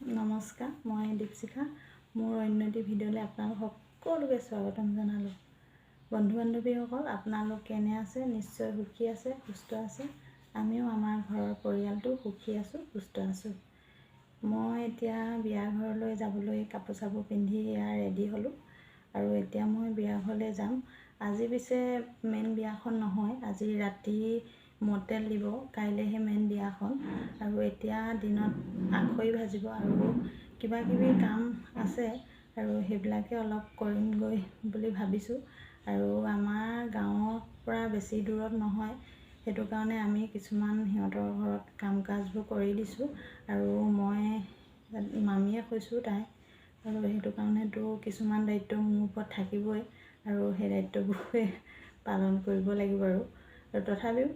নমস্কাৰ, মই দীপশিখা। মোৰ অন্য এটি ভিডিঅ'লৈ আপোনালোক সকলোকে স্বাগতম জনালোঁ। বন্ধু বান্ধৱীসকল, আপোনালোক কেনে আছে? নিশ্চয় সুখী আছে, সুস্থ আছে। আমিও আমাৰ ঘৰৰ পৰিয়ালটো সুখী আছোঁ, সুস্থ আছোঁ। মই এতিয়া বিয়া ঘৰলৈ যাবলৈ কাপোৰ চাপোৰ পিন্ধি এয়া ৰেডি হ'লোঁ আৰু এতিয়া মই বিয়া ঘৰলৈ যাম। আজি পিছে মেইন বিয়াখন নহয়, আজি ৰাতি মতেল দিব, কাইলৈহে মেইন বিয়াখন। আৰু এতিয়া দিনত আখৈ ভাজিব আৰু কিবা কিবি কাম আছে আৰু সেইবিলাকে অলপ কৰিমগৈ বুলি ভাবিছোঁ। আৰু আমাৰ গাঁৱৰ পৰা বেছি দূৰত নহয়, সেইটো কাৰণে আমি কিছুমান সিহঁতৰ ঘৰত কাম কাজবোৰ কৰি দিছোঁ। আৰু মই মামীয়ে হৈছোঁ তাই আৰু সেইটো কাৰণেতো কিছুমান দায়িত্ব মোৰ ওপৰত থাকিবই আৰু সেই দায়িত্ববোৰে পালন কৰিব লাগিব। আৰু তথাপিও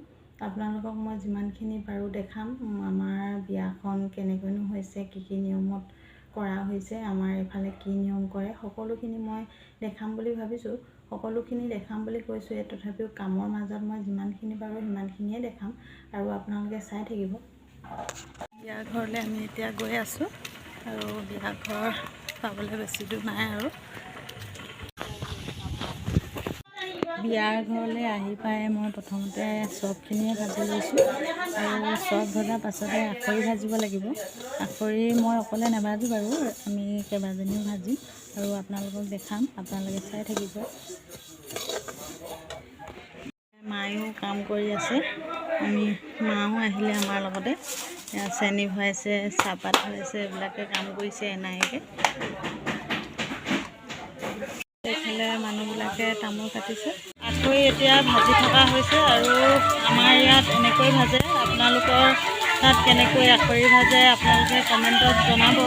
আপোনালোকক মই যিমানখিনি পাৰোঁ দেখাম, আমাৰ বিয়াখন কেনেকৈনো হৈছে, কি কি নিয়মত কৰা হৈছে, আমাৰ এইফালে কি নিয়ম কৰে, সকলোখিনি মই দেখাম বুলি ভাবিছোঁ। সকলোখিনি দেখাম বুলি কৈছোঁৱে, তথাপিও কামৰ মাজত মই যিমানখিনি পাৰোঁ সিমানখিনিয়ে দেখাম আৰু আপোনালোকে চাই থাকিব। বিয়া ঘৰলৈ আমি এতিয়া গৈ আছোঁ আৰু বিয়া ঘৰ পাবলৈ বেছি দূৰ নাই। আৰু বিয়াৰ ঘৰলৈ আহি পাই মই প্ৰথমতে চবখিনিয়ে ভাজি লৈছোঁ আৰু চব ভজাৰ পাছতে আখৰি ভাজিব লাগিব। আখৰি মই অকলে নাভাজোঁ বাৰু, আমি কেইবাজনীও ভাজিম আৰু আপোনালোকক দেখাম, আপোনালোকে চাই থাকিব। মায়েও কাম কৰি আছে, আমি মাও আহিলে আমাৰ লগতে। চেনি ভৰাইছে, চাহপাত ভৰাইছে, এইবিলাকে কাম কৰিছে এনায়েকে। এইফালে মানুহবিলাকে তামোল কাটিছে। আখৈ এতিয়া ভাজি থকা হৈছে আৰু আমাৰ ইয়াত এনেকৈ ভাজে। আপোনালোকৰ তাত কেনেকৈ আখৈ ভাজে আপোনালোকে কমেণ্টত জনাব।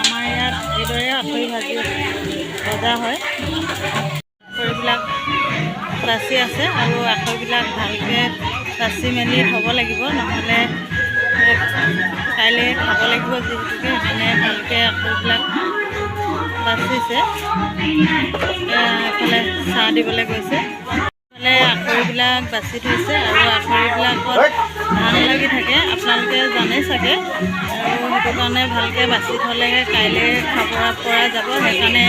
আমাৰ ইয়াত এইদৰে আখৈ ভজা হয়। আখৈবিলাক বাচি আছে আৰু আখৈবিলাক ভালকৈ বাচি মেলি থ'ব লাগিব, নহ'লে কাইলৈ খাব লাগিব যিহেতুকে, সেইকাৰণে ভালকৈ আখৈবিলাক বাচিছে। এফালে চাহ দিবলৈ গৈছে, এফালে আখৈবিলাক বাচি থৈছে আৰু আখৈবিলাকত ধান লাগি থাকে, আপোনালোকে জানে চাগে। আৰু সেইটো কাৰণে ভালকৈ বাচি থ'লেহে কাইলৈ খাব পৰা যাব। সেইকাৰণে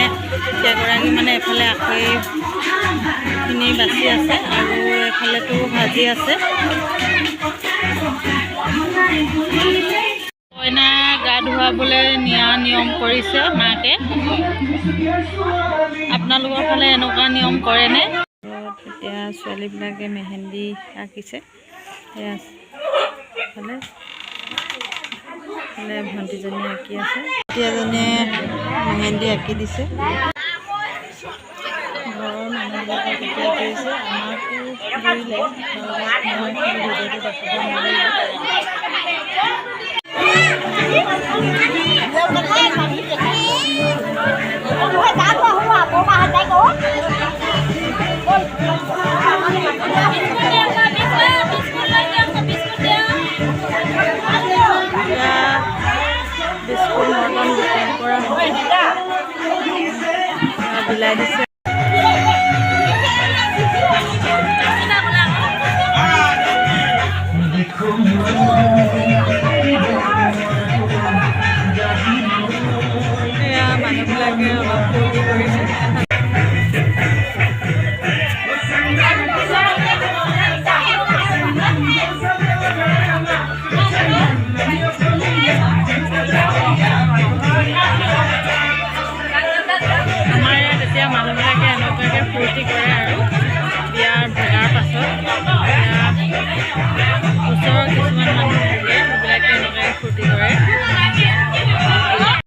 কেইগৰাকী মানে এফালে আখৈখিনি বাচি আছে আৰু এফালেতো ভাজি আছে। কইনা গা ধুৱাবলৈ নিয়া নিয়ম কৰিছে মাকে। আপোনালোকৰ ফালে এনেকুৱা নিয়ম কৰেনে? এতিয়া ছোৱালীবিলাকে মেহেন্দি আঁকিছে। এয়া ফালে ফালে ভণ্টিজনী আঁকি আছে, এজনীয়ে মেহেন্দি আঁকি দিছে। ঘৰৰ মানুহবিলাকক এতিয়া কৰিছে, আমাকো কৰিলে। মই ভিডিঅ'টো দেখাব নোৱাৰিলোঁ। এতিয়া বিস্কুট মৰ্টন বিতৰণ কৰা হ'ব, বিলাই দিছে। এয়া মানুহবিলাকে অলপ ফূৰ্তি কৰিছে। আমাৰ ইয়াত এতিয়া মানুহবিলাকে এনেকুৱাকৈ ফূৰ্তি কৰে আৰু বিয়াৰ ভগাৰ পাছত।